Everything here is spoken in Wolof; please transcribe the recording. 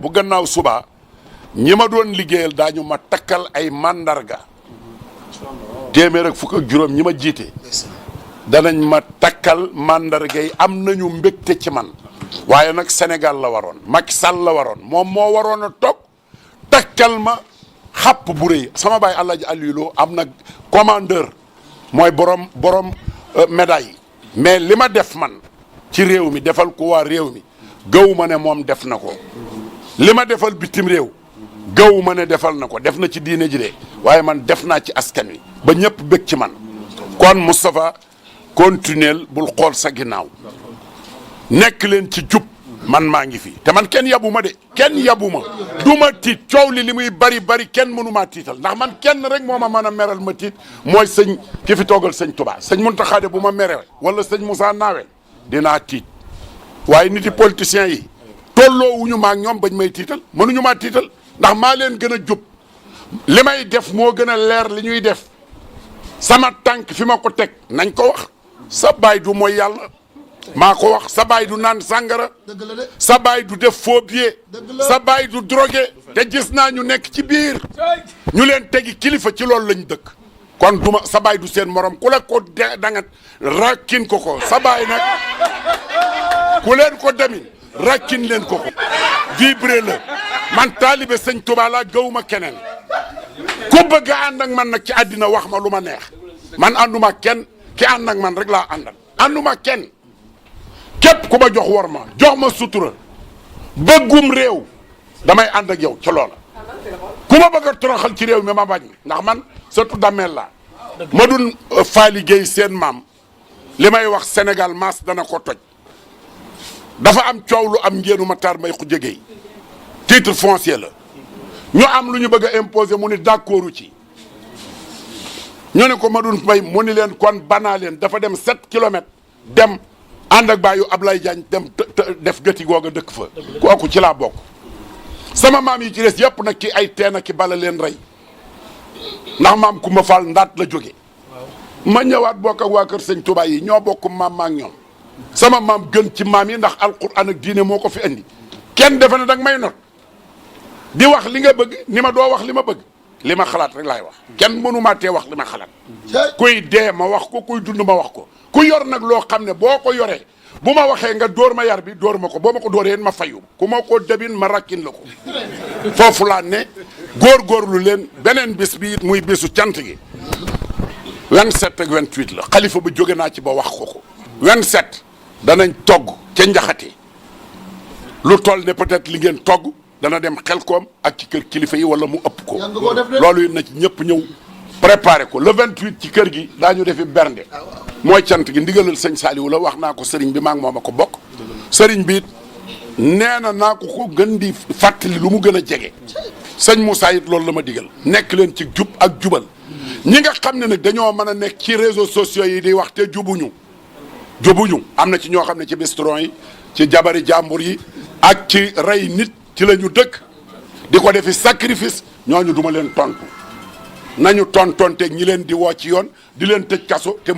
bu gannaaw suba ñi ma doon liggéeyal daañu ma takkal ay mandarga téeméer ak fukk ak juróom ñi ma jiite danañ ma takkal mandarga yi am nañu mbégte ci man waaye nag Sénégal la waroon Macky Sall la waroon moom moo waroon a toog takkal ma xàpp bu rëy sama baay Alaaji Aliou am na commandeur mooy borom médaille mais li ma def man ci réew mi defal ko waa réew mi gaw ma ne moom def na ko li ma defal bitim réew gaw ma ne defal na ko def na ci diine ji de waaye man def naa ci askan wi ba ñëpp bëgg ci man kon Moustapha continuel bul xool sa ginnaaw nekk leen ci jub man maa ngi fi te man kenn yabu ma de kenn yabu ma du ma tiit coow li muy bari bari kenn mënu maa tiital ndax man kenn rek moo ma mën a meral ma tiit mooy sëñ ki fi toogal sëñ Touba sëñ Mountakha bu ma mere wala sëñ Moussa Nawel dinaa tiit waaye nit yi politiciens yi tolloo wuñu ma ak ñoom bañ may tiital mënuñu maa tiital ndax maa leen gën a jub li may def moo gën a leer li ñuy def sama tànk fi ma ko teg nañ ko wax sa baay du mooy yàlla maa ko wax sa baay du naan sangara sa baay du def faux billet sa baay du drogué te gis naa ñu nekk ci biir ñu leen tegi kilifa ci loolu lañ dëkk kon duma sa baay du seen morom ku la ko dangat rakkin ko sa baay nag ku leen ko demin rakkin leen ko vibré la man taalibe sëñ Touba laa gëwuma keneen ku bëgg a ànd ak man nag ci àddina wax ma lu ma neex man ànduma kenn ki ànd ak man rek laa àndal ànduma kenn képp ku ma jox war ma jox ma sutura bëggum réew damay ànd ak yow ci loola ku ma bëgg a toroxal ci réew mi ma bañ ndax man surtout dameel laa ma dun faa liggéey seen maam li may wax Sénégal maas dana ko toj dafa am coow lu am njéenu ma tar may ku jegey titre foncier la ñu am lu ñu bëgg a imposer mu ni d'accordu ci ñu ne ko ma dun fay mu ni leen kon banaa leen dafa dem 7 kilomètres dem ànd ak bàyyu Ablaye Diagne dem def gëti googa dëkk fa kooku ci laa bokk sama maam yi ci des yëpp nag ki ay teen ak ki bala leen rey ndax maam ku ma faal ndaat la jóge ma ñëwaat bokk ak waa kër sëñ Touba yi ñoo bokk maam maak ñoom sama maam gën ci maam yi ndax alquran ak diine moo ko fi indi kenn defe na danga may not di wax li nga bëgg ni ma doo wax li ma bëgg li ma xalaat rek laay wax kenn mënumaa tee wax li ma xalaat kuy dee ma wax ko kuy dund ma wax ko ku yor nag loo xam ne boo ko yoree bu ma waxee nga dóor ma yar bi dóor ma ko boo ma ko dóoree ma fayu ku ma ko dabin ma rakkin la ko foofu laa ne góorgóorlu leen beneen bis bi muy bisu cant gi 27 ak 28 la xalifa ba jóge naa ci ba wax ko 27 danañ togg ca njaxate lu toll ne peut-être li ngeen togg dana dem xel koom ak ci kër kilifa yi wala mu ëpp ko loolu it na ci ñëpp ñëw préparé ko le 28 ci kër gi daañu defi bernde mooy cant gi ndigalal sëñ Saliou la wax naa ko sëriñ bi maa ngi moom a ko bokk sëriñ bi it nee na naa ko gën di fàttali lu mu gën a jege sëñ Moussa it loolu la ma digal nekk leen ci jub ak jubal ñi nga xam ne nag dañoo mën a nekk ci réseaux sociaux yi di wax te jubuñu am na ci ñoo xam ne ci bistron yi ci jabari jàmbur yi ak ci rey nit ci la ñu dëkk di ko defi sacrifice ñooñu duma leen tontu nañu tontonteeg ñi leen di woo ci yoon di leen tëj kaso te